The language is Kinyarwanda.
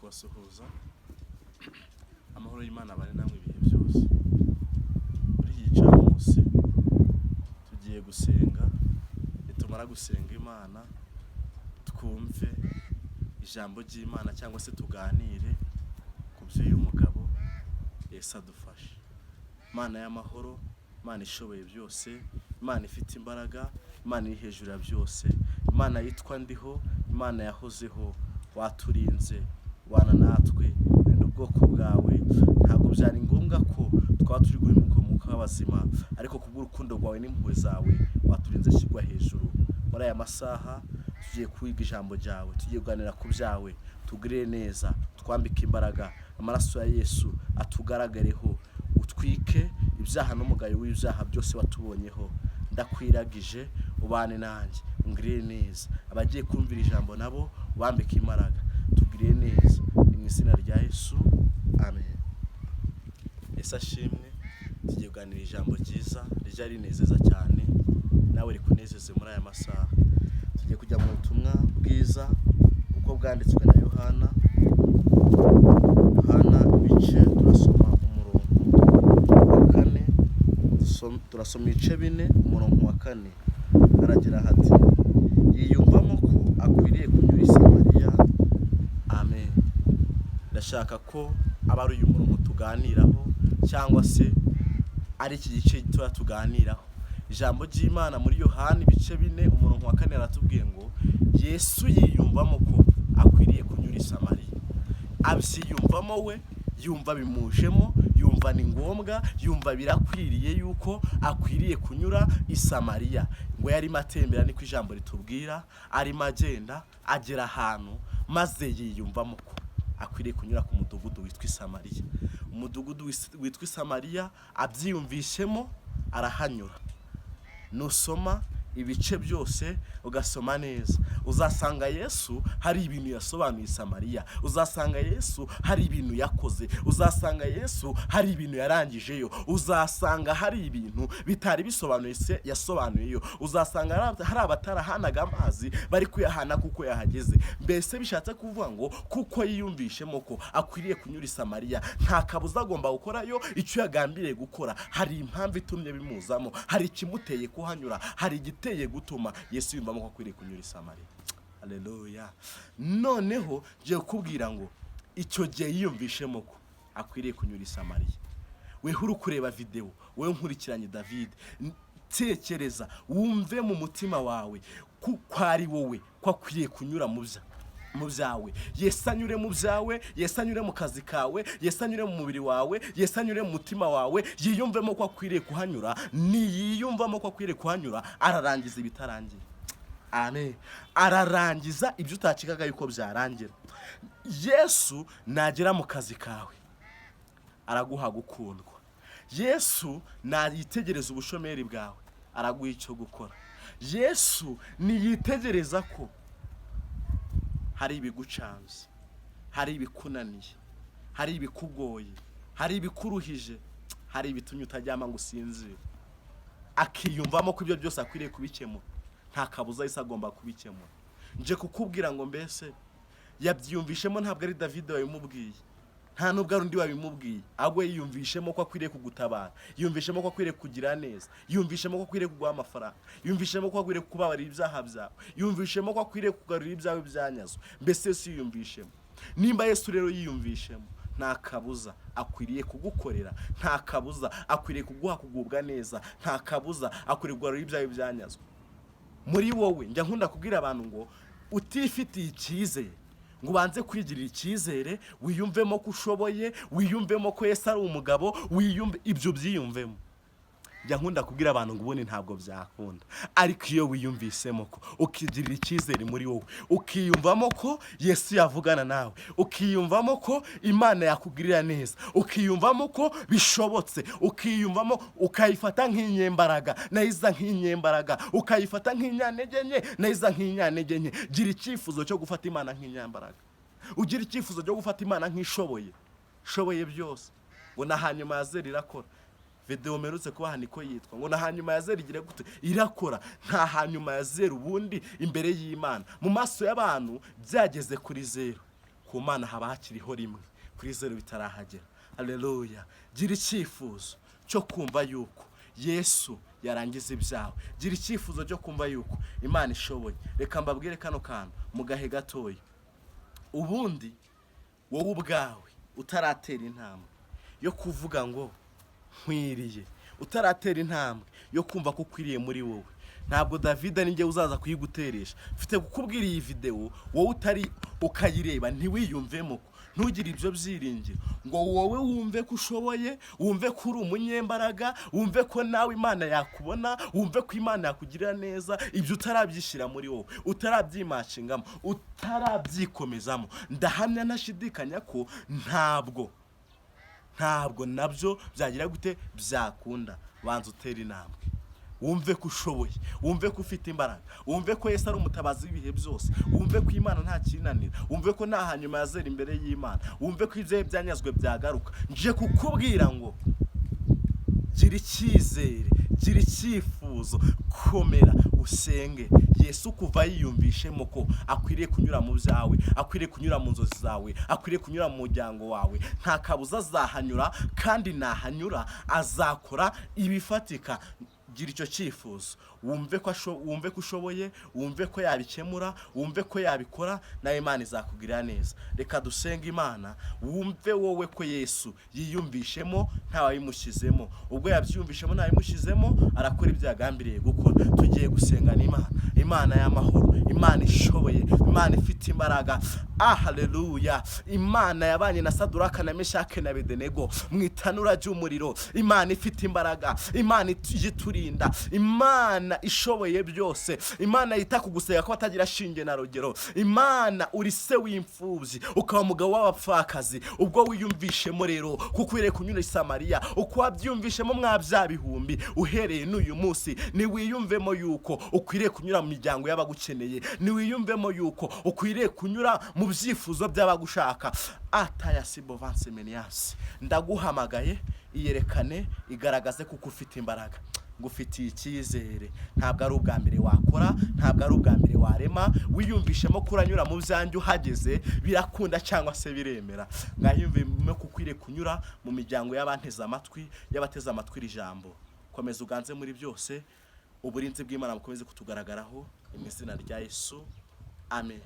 Kubasuhuza. Amahoro y'Imana abane namwe ibihe byose. Muri iki gicamunsi tugiye gusenga. Nitumara gusenga Imana, twumve ijambo ry'Imana cyangwa se tuganire ku by'uyu mugabo. Yesu adufashe. Imana y'amahoro, Imana ishoboye byose, Imana ifite imbaraga, Imana iri hejuru ya byose, Imana yitwa Ndiho, Imana yahozeho, waturinze, ubana natwe, wenda ubwoko bwawe. Ntabwo byari ngombwa ko twaba turi guhemuka mu mwuka w'abazima, ariko kubw'urukundo rwawe n'impuhwe zawe waturinze. Shyirwa hejuru. Muri aya masaha tugiye kwiga ijambo ryawe, tugiye kuganira ku byawe. Tugirire neza, twambike imbaraga, amaraso ya Yesu atugaragareho, utwike ibyaha n'umugayo w'ibyaha byose watubonyeho. Ndakwiragije, ubane nanjye, ungirire neza. Abagiye kumvira ijambo nabo ubambike imbaraga, tugirire neza. Ni mu izina rya Yesu, amen. Yesu ashimwe. Tugiye kuganira ijambo ryiza rijya rinezeza cyane, nawe rikunezeze. Muri aya masaha tugiye kujya mu butumwa bwiza uko bwanditswe na Yohana. Yohana ibice, turasoma umurongo wa 4. Turasoma ibice 4, umurongo wa 4. Haragira hati: "Yiyumvamo ko akwiriye kunyura i Samariya." Amen. Ndashaka ko aba ari uyu murongo tuganiraho cyangwa se ari iki gice gitoya tuganiraho. Ijambo ry'Imana muri Yohani ibice 4, umurongo wa 4, aratubwiye ngo Yesu yiyumvamo ko akwiriye kunyura i Samariya. Abyiyumvamo we, yumva bimujemo, yumva ni ngombwa, yumva birakwiriye yuko akwiriye kunyura i Samariya. Ngo yarimo atembera, niko ijambo ritubwira, arimo agenda, agera ahantu maze yiyumvamo ko akwiriye kunyura ku mudugudu witwa Isamariya. Umudugudu witwa Isamariya, abyiyumvishemo arahanyura. Nusoma ibice byose, ugasoma neza, uzasanga Yesu hari ibintu yasobanuye i Samariya, uzasanga Yesu hari ibintu yakoze, uzasanga Yesu hari ibintu yarangijeyo, uzasanga hari ibintu bitari bisobanuye se yasobanuyeyo, uzasanga hari abatarahanaga amazi bari kuyahana kuko yahageze. Mbese bishatse kuvuga ngo kuko yiyumvishemo ko akwiriye kunyura i Samariya, nta kabuza agomba gukorayo icyo yagambiriye gukora. Hari impamvu itumye bimuzamo, hari ikimuteye kuhanyura, hari igiteye gutuma Yesu yumvamo ko akwiriye kunyura i Samariya. Haleluya! Noneho ngiye kukubwira ngo icyo gihe yiyumvishemo ko akwiriye kunyura i Samariya, weho uri kureba videwo, wowe nkurikiranye David, tekereza wumve mu mutima wawe ko ari wowe, ko akwiriye kunyura mu byawe. Yesu anyure mu byawe, Yesu anyure mu kazi kawe, Yesu anyure mu mubiri wawe, Yesu anyure mu mutima wawe, yiyumvemo ko akwiriye kuhanyura. Niyiyumvamo ko akwiriye kuhanyura, ararangiza ibitarangiye. Amen. Ararangiza ibyo utakekaga yuko byarangira. Yesu nagera mu kazi kawe, araguha gukundwa. Yesu nayitegereza ubushomeri bwawe, araguha icyo gukora. Yesu niyitegereza ko hari ibigucanze, hari ibikunaniye, hari ibikugoye, hari ibikuruhije, hari ibitumye utaryama ngo usinzire, akiyumvamo ko ibyo byose akwiriye kubikemura, nta kabuza yahise agomba kubikemura. Nje kukubwira ngo mbese yabyiyumvishemo, ntabwo ari David wabimubwiye, nta nubwo ari undi wabimubwiye, ahubwo yiyumvishemo ko akwiriye kugutabara, yiyumvishemo ko akwiriye kugira neza, yiyumvishemo ko akwiriye kuguha amafaranga, yiyumvishemo ko akwiriye kubabarira ibyaha byawe, yiyumvishemo ko akwiriye kugarura ibyawe byanyazwe. Mbese Yesu yiyumvishemo. Nimba Yesu rero yiyumvishemo, nta kabuza akwiriye kugukorera, nta kabuza akwiriye kuguha kugubwa neza, nta kabuza akwiriye kugarura ibyawe byanyazwe. Muri wowe, njya nkunda kubwira abantu ngo utifitiye icyizere, ngo ubanze kwigirira icyizere, wiyumvemo ko ushoboye, wiyumvemo ko Yesu ari umugabo, wiyumve ibyo, byiyumvemo. Njya nkunda kubwira abantu ngo ubundi ntabwo byakunda, ariko iyo wiyumvisemo ko, ukigirira icyizere muri wowe, ukiyumvamo ko Yesu yavugana nawe, ukiyumvamo ko Imana yakugirira neza, ukiyumvamo ko bishobotse, ukiyumvamo, ukayifata nk'inyembaraga nayiza nk'inyembaraga, ukayifata nk'inyantege nke nayiza nk'inyantege nke. Gira icyifuzo cyo gufata Imana nk'inyambaraga, ugira icyifuzo cyo gufata Imana nk'ishoboye, ishoboye byose. Ngo na hanyuma ya zero irakora. Videwo mperutse kubaha niko yitwa, ngo na hanyuma ya zero igira gute? Irakora. Nta hanyuma ya zero ubundi imbere y'Imana. Mu maso y'abantu byageze kuri zero, Ku Mana haba hakiriho rimwe, kuri zeru bitarahagera. Haleluya! Gira icyifuzo cyo kumva yuko Yesu yarangiza ibyawe. Gira icyifuzo cyo kumva yuko Imana ishoboye. Reka mbabwire kano kantu mu gahe gatoya. Ubundi wowe ubwawe utaratera intambwe yo kuvuga ngo nkwiriye, utaratera intambwe yo kumva ko ukwiriye muri wowe, ntabwo David ari njye uzaza kuyiguteresha. Mfite kukubwira iyi videwo, wowe utari ukayireba ntiwiyumvemo ko, ntugire ibyo byiringiro ngo wowe wumve ko ushoboye, wumve ko uri umunyembaraga, wumve ko nawe Imana yakubona, wumve ko Imana yakugirira neza. Ibyo utarabyishyira muri wowe, utarabyimashingamo, utarabyikomezamo, ndahamya ntashidikanya ko ntabwo nabyo byagira gute byakunda. Banza utere intambwe, wumve ko ushoboye, wumve ko ufite imbaraga, wumve ko Yesu ari umutabazi w'ibihe byose, wumve ko Imana nta kinanira, wumve ko nta hanyuma yazera imbere y'Imana, wumve ko ibyawe byanyazwe byagaruka. Nje kukubwira ngo gira icyizere, gira icyifuzo, komera usenge. Yesu kuva yiyumvishemo ko akwiriye kunyura mu byawe, akwiriye kunyura mu nzozi zawe, akwiriye kunyura mu muryango wawe, nta kabuza azahanyura, kandi nahanyura azakora ibifatika. Gira icyo cyifuzo, wumve ko ushoboye, wumve ko yabikemura, wumve ko yabikora, nawe Imana izakugirira neza. Reka dusenge Imana. Wumve wowe ko Yesu yiyumvishemo ntawabimushyizemo. Ubwo yabyiyumvishemo ntawabimushyizemo, arakora ibyo yagambiriye gukora. Tugiye gusenga n'Imana, Imana y'amahoro, Imana ishoboye, Imana ifite imbaraga. Ah, haleluya! Imana yabanye na Saduraka na Meshake na Bedenego mu itanura ry'umuriro, Imana ifite imbaraga, Imana iturinda, Imana ishoboye byose, Imana yita ku gusenga ko batagira shinge na rugero. Imana, uri se w'imfubyi, ukaba umugabo w'abapfakazi. Ubwo wiyumvishemo rero kuko ukwiriye kunyura i Samariya, uko wabyiyumvishemo mwa bya bihumbi, uhereye n'uyu munsi niwiyumvemo yuko ukwiriye kunyura mu miryango y'abagukeneye, niwiyumvemo yuko ukwiriye kunyura mu byifuzo by'abagushaka. Ataya sibo meniyasi, ndaguhamagaye, iyerekane, igaragaze kuko ufite imbaraga. Ngufitiye icyizere. Ntabwo ari ubwa mbere wakora, ntabwo ari ubwa mbere warema. Wiyumvishemo ko uranyura mu byanjye, uhageze birakunda cyangwa se biremera. Mwayumvemo ko ukwiriye kunyura mu miryango y'abanteze amatwi, y'abateze amatwi iri jambo. Komeza uganze muri byose, uburinzi bw'Imana bukomeze kutugaragaraho, mu izina rya Yesu, amen.